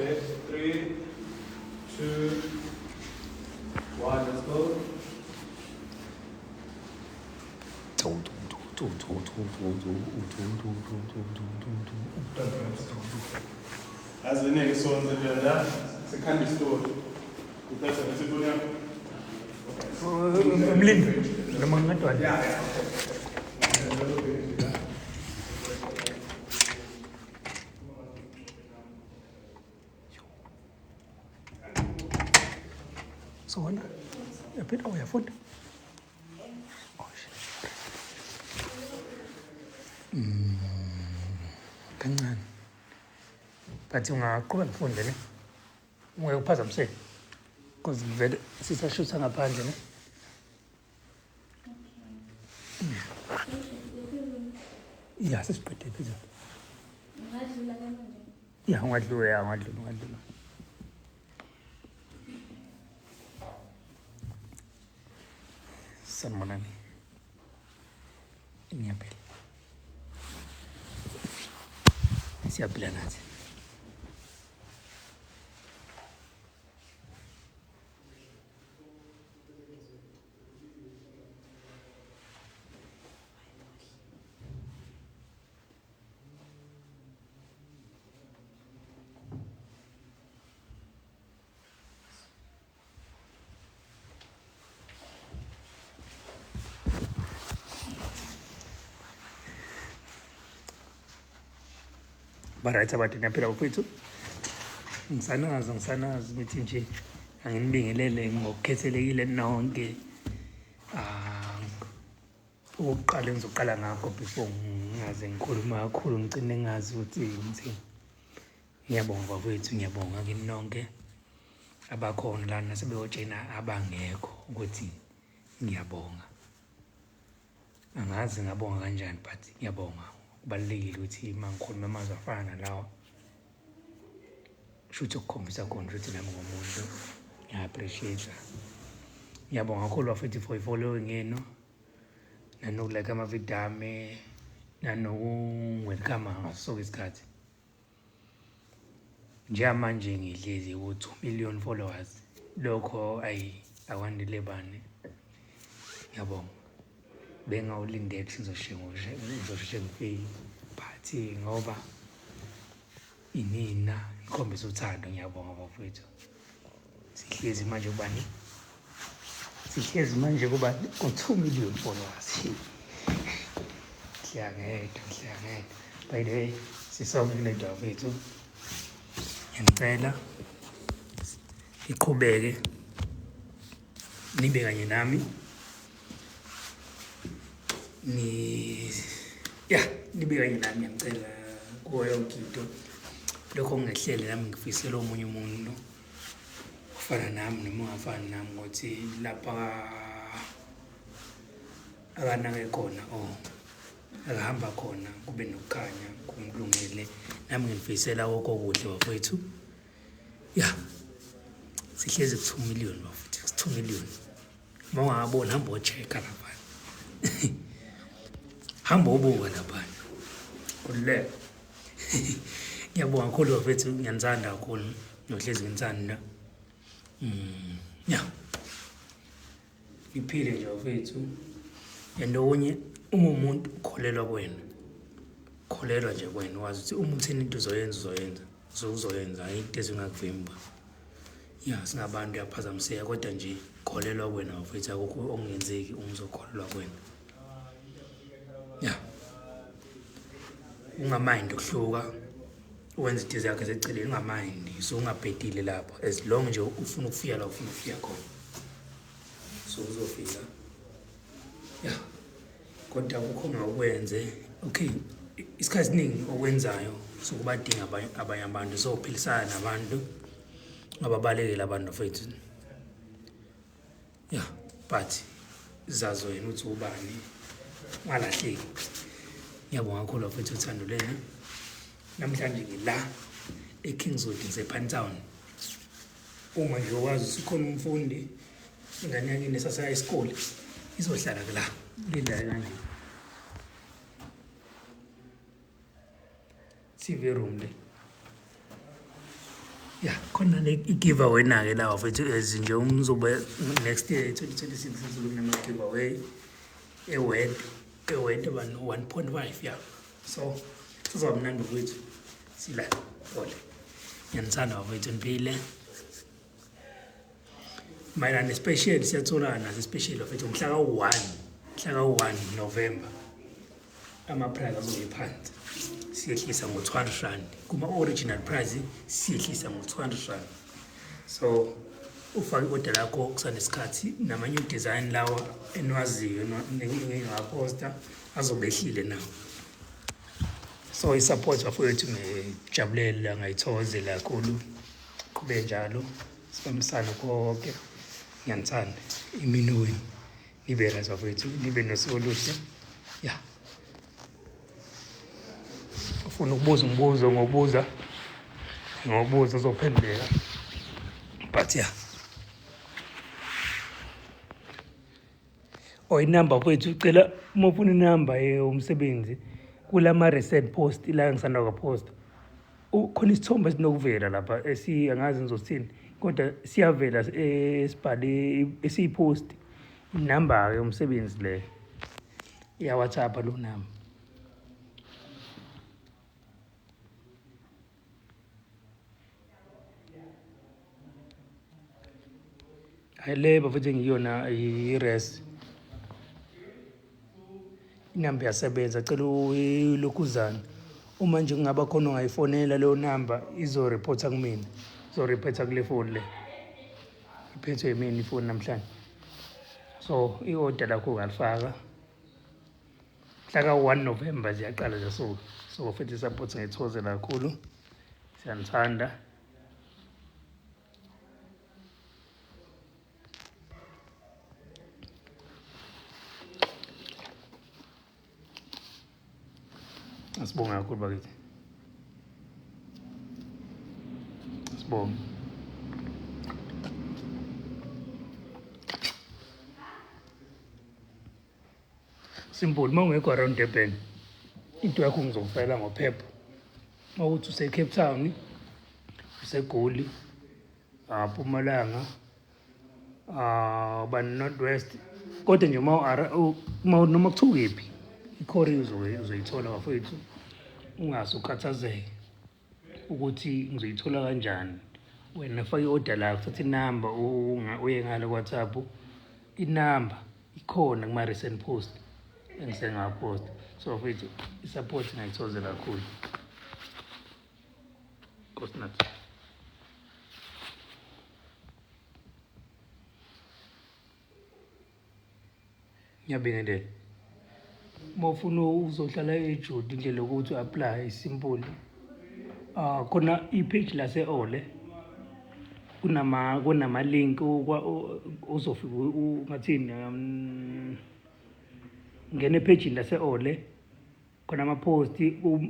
Okay, 3, 2, 1, let's go. Azinike sonke la sikhanda isitori. Uthatha isifoni yakho. Mlindi noma ngingadwala. Yeah, yeah. Okay. So wena uyaphila uyafunda? Oh shit. Kancane. But ungaqhubeka ufunde ne? Ungeke uphazamiseke. Because vele sisashutha ngaphandle ne? Ya sesiqedile phezulu. Ngadlula ke manje. Ya ungadlula ya ungadlula ungadlula. Sanibonani. Ngiyaphila. Siyaphila nathi. Ba-right abantu ngiyaphila bafowethu. Ngisanazi ngisanazi ukuthi nje anginibingelele ngokukhethelekile nonke. Ah, okokuqala engizoqala ngakho before ngingaze ngikhuluma kakhulu ngigcine ngazi ukuthi ngithini. Ngiyabonga bafowethu, ngiyabonga kini nonke abakhona lana sebeyotshena abangekho ukuthi ngiyabonga. Angazi ngabonga kanjani but ngiyabonga. Kubalulekile ukuthi uma ngikhuluma amazwi afana nalawa shuthi ukukhombisa khona ukuthi nami ngumuntu ngiya-appreciate. Ngiyabonga kakhulu bafethu for i-following yenu nanoku-like amavidiyo ami nanoku-welcome ngaso sonke isikhathi. Njengamanje ngihlezi ku-2 million followers. Lokho ayi akwandile bani. Ngiyabonga. Bengawulindele ukuthi ngizosheshe ngifike but ngoba inina nikhombisa uthando ngiyabonga bafowethu. Sihlezi manje kubani? Sihlezi manje kubani? Ku-2 million followers. Ngihleka ngedwa, ngihleka ngedwa. By the way, sisonke kule ndawo fethu. Ngiyacela iqhubeke nibe kanye nami ni ya nibe kanye nami ngiyacela kuyo yonke into lokho ngingehlele nami ngifisela omunye umuntu ofana nami noma ongafani nami ukuthi lapha akanake khona or akahamba khona kube nokukhanya kumlungele nami ngimfisela konke okuhle bafowethu. Ya sihlezi ku-2 million bafowethu, 2 million. Uma ungakaboni hamba o-check-a laphana. Hamba obuka laphana. Khululeka. Ngiyabonga kakhulu bafethu, ngiyanithanda kakhulu. Ngiyohlezi nginithanda. Ya. Ngiphile nje bafethu. And okunye uma umuntu ukholelwa kuwena, kholelwa nje kuwena wazi ukuthi uma uthini into uzoyenza uzoyenza. Uzoyenza ayikho into ezingakuvimba. Ya singabantu uyaphazamiseka kodwa nje kholelwa kuwena bafethu akukho okungenzeki uma uzokholelwa kuwena. Ya. Ungamayindi ukuhluka wenza into zakhe zeceleni ungamayindi so ungabhedile lapho as long nje ufuna ukufika la ufuna ukufika khona. So uzofika. Ya. Kodwa akukho ongakwenze. Okay, isikhathi esiningi okwenzayo sokubadinga abanye abantu so uphilisana nabantu ababalekela abantu bafethu. Ya, but zazi wena ukuthi ubani ungalahleki. Ngiyabonga kakhulu bafethu uthando lenu. Namhlanje ngila eKingswood ngisePinetown. Uma nje wazi ukuthi ukhona umfundi ingane yakini esasaya isikole izohlala la kule ndawo kanje. TV room le. Ya, khona le i-giveaway na-ke lawa mfethu, as nje umzobe next year 2026 izobe kunama-giveaway ewed ewed bani 1.5. Ya, so sizoba mnandi mfethu, sila ole. Ngiyanithanda bafethu, niphile. Mayelana ne-special, siyatholana naso i-special bafethu mhla ka-1, mhla ka-1 November. Ama-price azobe phansi, siyehlisa ngo-200 rand kuma-original price, siyehlisa ngo-200 rand. So ufake i-order lakho kusanesikhathi. Namanye design lawa eniwaziyo engiwaposta azobe ehlile nawo. So i-support bafowethu ngijabulela, ngayithokozela kakhulu. Qhube njalo, sibambisane konke. Ngiyanithanda imini wenu, nibe right bafowethu, nibe nosuku oluhle. Ya, ufuna ukubuza umbuzo, ngobuza ngobuza, uzophenduleka, but yeah. Oh, inamba kwethu, ucela uma ufuna inamba yomsebenzi, kulama recent post la ngisanda kwaposta khona isithombe esinokuvela lapha esi angazi ngizothini, kodwa siyavela esibhale esiyipost, inamba yomsebenzi le ya WhatsApp lo namba. Hayi, le bafethu ngiyona i-res, inamba iyasebenza. Cela ulokhuzana, uma nje kungaba khona ongayifonela leyo namba, izoreporta kumina, izoreporta kule foni le iphethwe yimina ifoni namhlanje. So i-order lakho ungalifaka mhla ka-1 November, ziyaqala ziyasuka. So futhi i-support ngiyithokozela kakhulu, siyanithanda. Asibonge kakhulu bakithi, asibonge. Simple, uma ungekho around Durban, into yakho ngizokufakela ngophepha. Uma uthi use-Cape Town, useGoli, Mpumalanga, ba North West, kodwa nje uma noma kuthiwa ukephi, i-courier uzoyithola bafowethu. Ungase ukhathazeke ukuthi ngizoyithola kanjani. Wena faka i-order lakho, thatha inamba uye ngale ku-WhatsApp, inamba ikhona kuma-recent post engisengapost. So mfethu, i-support ngiyayithokozela kakhulu. Nkosinathi. Ngiyabingelela. Uma ufuna uzohlala eJodi, indlela yokuthi u-apply simple. Khona i-page lase-Ole, kunama-link uzofika ungathini, ngena ephejini lase-Ole, khona ama-post,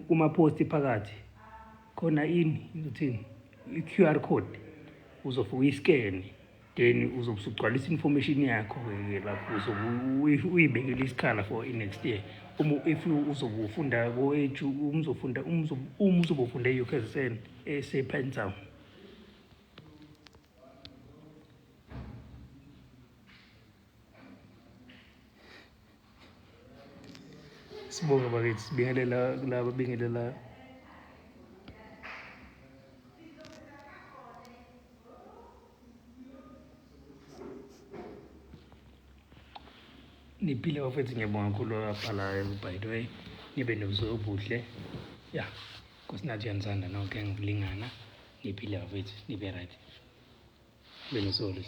kuma-post phakathi khona ini, uthini, i-QR code, uzofika uyi-scan, then uzobe usugcwalisa information yakho-ke lapho, uzobe uyibekele isikhala for i-next year. Uma if uzobe ufunda ko-eju, uma uzofunda uma uzobe ufunda e-UKZN ese-Pinetown. Sibonge bakithi, sibingelela kulaba abingelelayo. Niphile bafethu, ngiyabonga kakhulu ababhalayo, by the way. Nibe nobusuku obuhle. Ya, Nkosinathi uyanithanda nonke ngokulingana. Niphile bafethu, nibe right. Nibe nosuku oluhle.